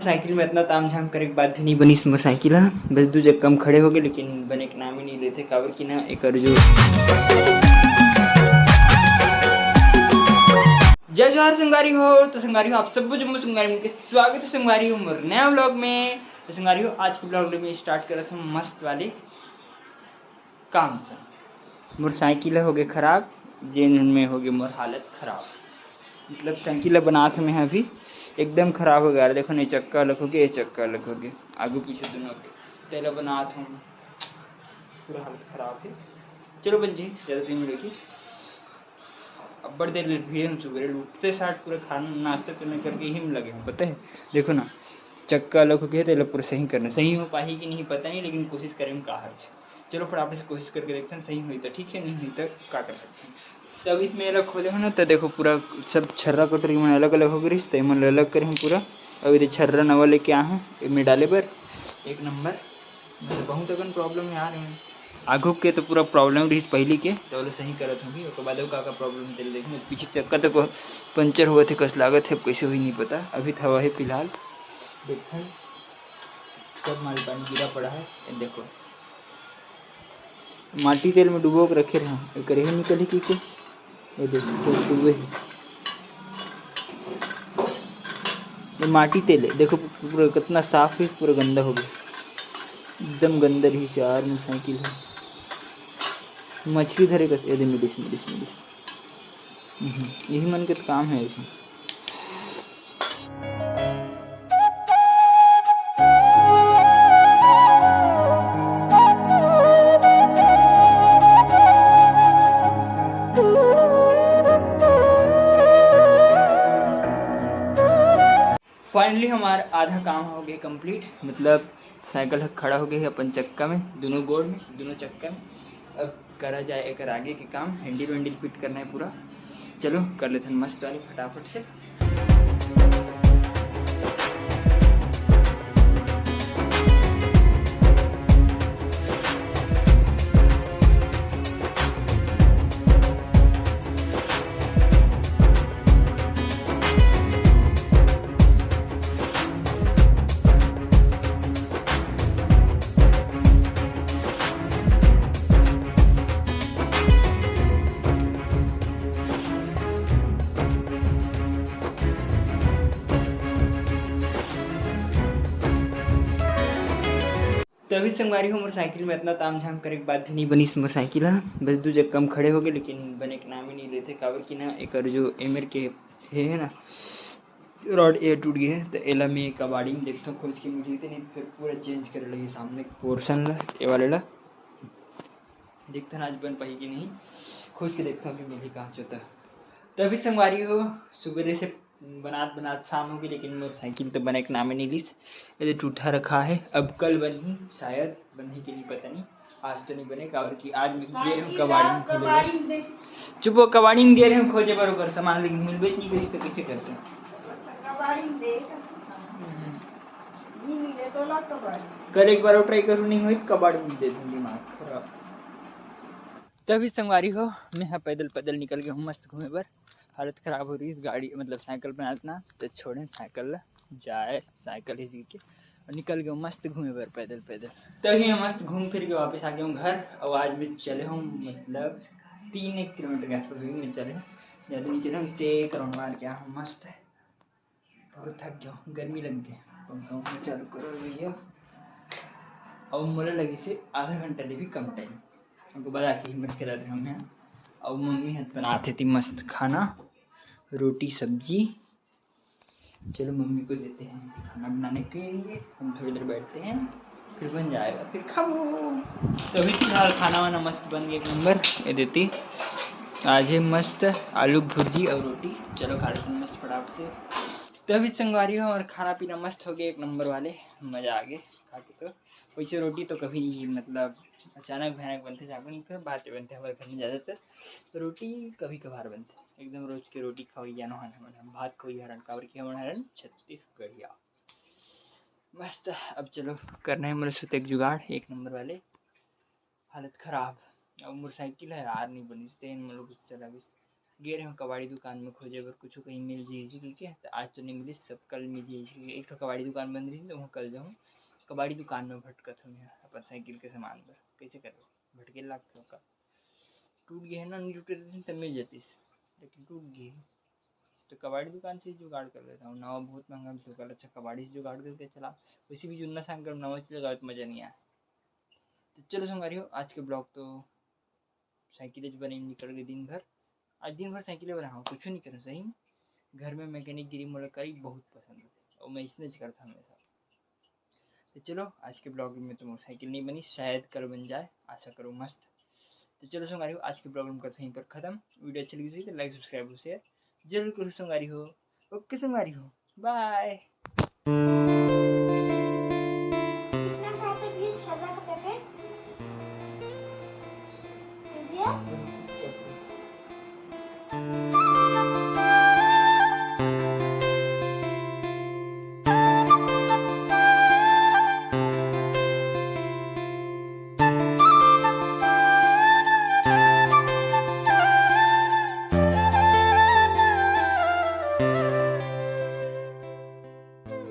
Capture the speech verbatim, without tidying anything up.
Cycle में इतना ताम झाम करे के बाद भी नहीं बनिस मोर साइकिल ह। बस दू चक्का में खड़े हो गए, लेकिन बने के नाम ही नहीं लेते, काबर कि ना एकर जो जय जोहार संगवारी हो। तो संगवारी हो, आप सब जम्मो संगवारी मन के स्वागत है संगवारी हो मोर नया व्लॉग में। तो संगवारी हो, आज के व्लॉग में स्टार्ट करत हम मस्त वाले काम से। मोर साइकिल हो गए खराब, जेन में हो गए मोर हालत खराब। मतलब साइकिल ला बनात हमें अभी एकदम खराब हो गया। देखो ना, ये चक्का अलग हो गया, ये चक्का अलग हो गया, आगू पीछे दोनों के। तेला बनात हूँ, पूरा हालत खराब है। चलो बन जी, ज़्यादा दिन लगी। अब्बड़ देर लेट भी हम सुबह उठते साथ पूरा खाना नाश्ता करने करके ही में लगे हैं, पता है। देखो ना, चक्का अलग हो गया, तेला पूरा सही करना, सही हो पाही कि नहीं पता नहीं, लेकिन कोशिश करें हम का हर चीज। चलो फटाफट से कोशिश करके देखते हैं, सही हुई तो ठीक है, नहीं हुई तो का कर सकते हैं। तो अभी मैं अलग खोले हो ना, तो देखो पूरा सब छर्रा कटोरी मन अलग अलग हो गई, तो मन अलग करे हम पूरा। अभी तो छर्रा नवा लेके आ हूँ एमे डाले बर, एक नंबर। मतलब बहुत अकन प्रॉब्लम यार है, आघू के तो पूरा प्रॉब्लम रही पहली के, तो बोले सही करत होंगी, ओकर बाद अउ का का प्रॉब्लम है, तेल देखने पीछे चक्का तो पंचर हुआ थे, कस लागत है, कैसे हुई नहीं पता। अभी तो हवा है फिलहाल, देखते हैं। सब माल पानी गिरा पड़ा है, ये देखो माटी तेल में डुबो के रखे रहा, एकर यही निकली की को, ये देखो सब डूबे है। ये माटी तेल है, देखो पूरा कितना साफ है, पूरा गंदा हो गया, एकदम गंदा रही यार। मोर साइकिल है मछली धरे कस, ये दे मिलिस, मिलिस, मिलिस। हम्म, यही मन के तो काम है अभी। फाइनली हमार आधा काम हो गया कंप्लीट, मतलब साइकिल ह खड़ा हो गया है अपन चक्का में, दोनों गोड़ में, दोनों चक्का में। अब करा जाए एकर आगे के काम, हैंडल वैंडल फिट करना है पूरा। चलो कर लेते हैं मस्त वाले फटाफट से। तभी संगवारी हो, मोर साइकिल में इतना ताम झाम करे के बाद भी नहीं बनिस मोर साइकिल ह। बस दू जगह कम खड़े हो गए, लेकिन बने के नाम ही नहीं लेते, काबर कि ना एकर जो एमर के हे है ना रॉड, ए टूट गए है, तो एला मैं कबाड़ी में देखता हूँ खोज के मिली, तो नहीं फिर पूरा चेंज करे लगी सामने पोर्शन ला, ये वाले ला। देखते हैं आज बन पाई कि नहीं, खोज के देखता हूँ कि मिली कहाँ चोता। तभी संगवारी हो, सुबेरे से बनात बनात शाम होगी, लेकिन मोर साइकिल तो बने के नामे नहीं लिस। ये टूटा रखा है, अब कल बनही, शायद बनही कि नहीं पता नहीं। आज तो नहीं बने, काबर कि आज मैं गे रहे हूँ कबाड़ी में खोजे बर। चुप हो, कबाड़ी में गे रहे हूँ खोजे बर ओकर सामान, लेकिन मिलबे नहीं करिस तो कैसे करते हैं? कल एक बार और ट्राई करूँ, नहीं हुई कबाड़ी में दे दूँ, दिमाग खराब। तभी संगवारी हो, मैं ह पैदल पैदल निकल गया हूँ मस्त घूमे बर। हालत खराब हो रही इस गाड़ी, मतलब साइकिल पे आतना, तो छोड़े साइकिल ला, जाए साइकिल ही के, और निकल गया हूँ मस्त घूमे बर पैदल पैदल। तभी मैं मस्त घूम फिर के वापस आ गया हूँ घर। और आज मैं चले हूँ, मतलब तीन एक किलोमीटर के आसपास हुई मैं चले हूँ, ज़्यादा नहीं चले हूँ, इसे एक राउंड मार के आ हूँ मस्त है। बहुत थक गया हूँ, गर्मी लग गया। पंखा उंखा चालू करो भैया। अब मोला लगी से आधा घंटा ले भी कम टाइम। हमको बता के हिम्मत करा दे हम यहाँ। अब मम्मी हाथ बनाते थी मस्त खाना, रोटी सब्जी। चलो मम्मी को देते हैं खाना बनाने के लिए, हम थोड़ी देर बैठते हैं, फिर बन जाएगा, फिर खाओ। तो अभी फिलहाल खाना वाना मस्त बन गया एक नंबर। ये देती आज है मस्त आलू भुर्जी और रोटी। चलो खा लेते हैं मस्त फटाफट से। तो अभी संगवारी हो, हमारा खाना पीना मस्त हो गया एक नंबर वाले, मज़ा आ गया खा के। तो वैसे रोटी तो कभी मतलब अचानक भयानक बनते, चाकू नहीं, फिर बातें बनते हमारे घर में ज़्यादातर। रोटी कभी कभार बनते, एकदम रोज के रोटी खाओ या नो हन, हम भात खाओ हरन, काबर कि हमन हरन छत्तीसगढ़िया। मस्त। अब चलो करना है मोला सुते के जुगाड़ एक नंबर वाले। हालत खराब। अब मोर साइकिल है यार, नहीं बनिस, तेन मोला गुस्सा लगिस। गे रहे कबाड़ी दुकान में खोजे बर कुछ कहीं मिल जाही कहिके, त आज तो नहीं मिलिस, सब कल मिल जाही कहिके। एक ठो कबाड़ी दुकान बंद रही, तो वहाँ कल जाऊँ। कबाड़ी दुकान में भटकत हूँ मैं अपन साइकिल के सामान बर। कैसे करबो, भटके लागत का। टूट गए है ना, नहीं टूटे रहते तो मिल जातीस, लेकिन टूट गए, तो कबाड़ी दुकान से ही जुगाड़ कर लेता हूँ। नवा बहुत महंगा मिलता है, अच्छा कबाड़ी से जुगाड़ करके चला। वैसे भी जुन्ना साइकिल नवा चीज लगावे तो मजा नहीं आए। तो चलो संगवारी हो, आज के ब्लॉग तो साइकिल ज बने निकल गए दिन भर। आज दिन भर साइकिल बनाऊँ, कुछ नहीं करूँ सही में। घर में मैकेनिक गिरी मोला करी बहुत पसंद है, और मैं इसने करता हमेशा। तो चलो, आज के ब्लॉग में तो मोर साइकिल नहीं बनी, शायद कल बन जाए, आशा करो मस्त। तो चलो संगवारी हो, आज के ब्लॉग में करते यहीं पर खत्म। वीडियो अच्छी लगी तो लाइक, सब्सक्राइब और शेयर जरूर करो संगवारी हो। ओके संगवारी हो, बाय।